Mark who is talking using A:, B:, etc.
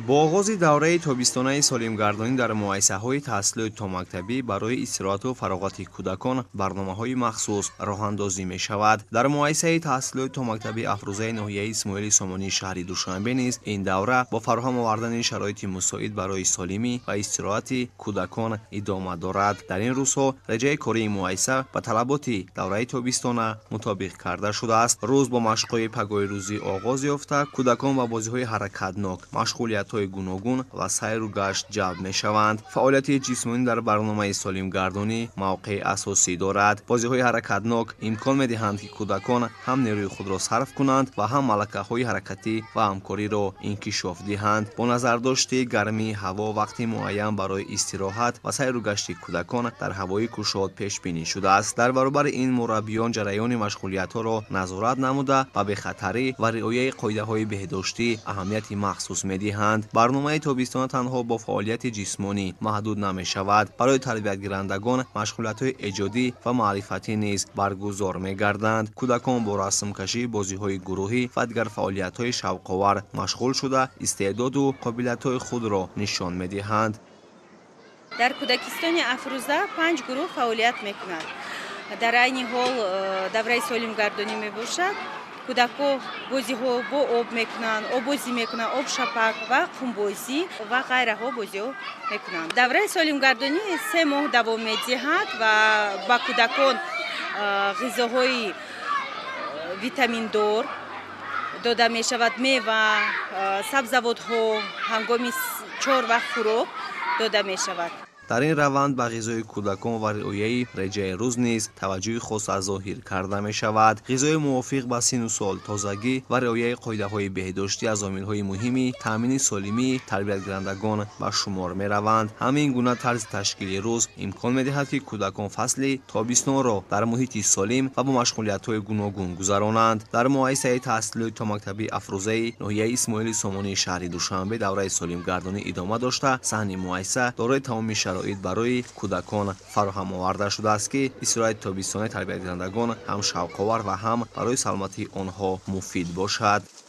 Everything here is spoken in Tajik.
A: Бо оғози давраи тобистонаи солимгардонӣ дар муассисаҳои таҳсилоти томактабӣ барои истироҳату фароғати кӯдакон барномаҳои махсус роҳандозӣ мешавад. Дар муассисаи таҳсилоти томактабӣ Афрӯзаи ноҳияи Исмоили Сомонии шаҳри Душанбе низ ин давра бо фароҳам овардани шароити мусоид барои солимӣ ва истироҳати кӯдакон идома дорад. Дар ин рӯзҳо реҷаи кории муассиса ба талаботи давраи тобистона мутобиқ карда шудааст. Рӯз бо машқҳои пагоҳи рӯзӣ оғоз ёфта, кӯдакон ба бозиҳои ҳаракатнок, машғулиятҳои гуногун ва сайру гашт ҷалб мешаванд. Фаъолияти ҷисмонӣ дар барномаи солимгардонӣ мавқеи асосӣ дорад. Бозиҳои ҳаракатнок имкон медиҳанд, ки кӯдакон ҳам нерӯи худро сарф кунанд ва ҳам малакаҳои ҳаракатӣ ва ҳамкориро инкишоф диҳанд. Бо назардошти гармии ҳаво вақти муайян барои истироҳат ва сайру гашти кӯдакон дар ҳавои кушод пешбинӣ шудааст. Дар баробари ин мураббиён ҷараёни машғулиятҳоро назорат намуда, ба бехатарӣ ва риояи қоидаҳои беҳдоштӣ аҳамияти махсус медиҳанд. Барномаи тобистона танҳо бо фаъолияти ҷисмонӣ маҳдуд намешавад. Барои тарбиятгирандагон машғулиятҳои эҷодӣ ва маърифатӣ низ баргузор мегарданд. Кӯдакон бо расмкашӣ, бозиҳои гурӯҳӣ ва дигар фаъолиятҳои шавқовар машғул шуда, истеъдоду қобилиятҳои худро нишон медиҳанд.
B: Дар кӯдакистони Афрӯза 5 гурӯҳ фаъолият мекунад. Дар айни ҳол давраи солимгардонӣ мебошад. Кӯдакҳо бозиҳо бо об мекунанд, оббозӣ мекунанд, обшапак ва қумбозӣ ва ғайраҳо бозиҳо мекунанд. Давраи солимгардонӣ 3 моҳ давом медиҳад ва ба кӯдакон ғизоҳои витаминдор дода мешавад, мева, сабзавотҳо ҳангоми 4 вақт хӯрок дода мешавад.
A: Дар ин раванд ба ғизои кӯдакон ва риояи реҷаи рӯз низ таваҷҷӯҳи хоса зоҳир карда мешавад. Ғизои мувофиқ ба синну сол, тозагӣ ва риояи қоидаҳои беҳдоштӣ аз омилҳои муҳими таъмини солимии тарбиятгирандагон ба шумор мераванд. Ҳамин гуна тарзи ташкили рӯз имкон медиҳад, ки кӯдакон фасли тобистонро дар муҳити солим ва бо машғулиятҳои гуногун гузаронанд. Дар муассисаи таҳсилоти томактабии Афрӯзаи ноҳияи Исмоили Сомонии шаҳри Душанбе давраи солимгардонӣ идома дошта, саҳни муассиса дорои тамоми шароит барои кӯдакон фароҳам оварда шудааст, ки истироҳати тобистонаи тарбиятгирандагон ҳам шавқовар ва ҳам барои саломатии онҳо муфид бошад.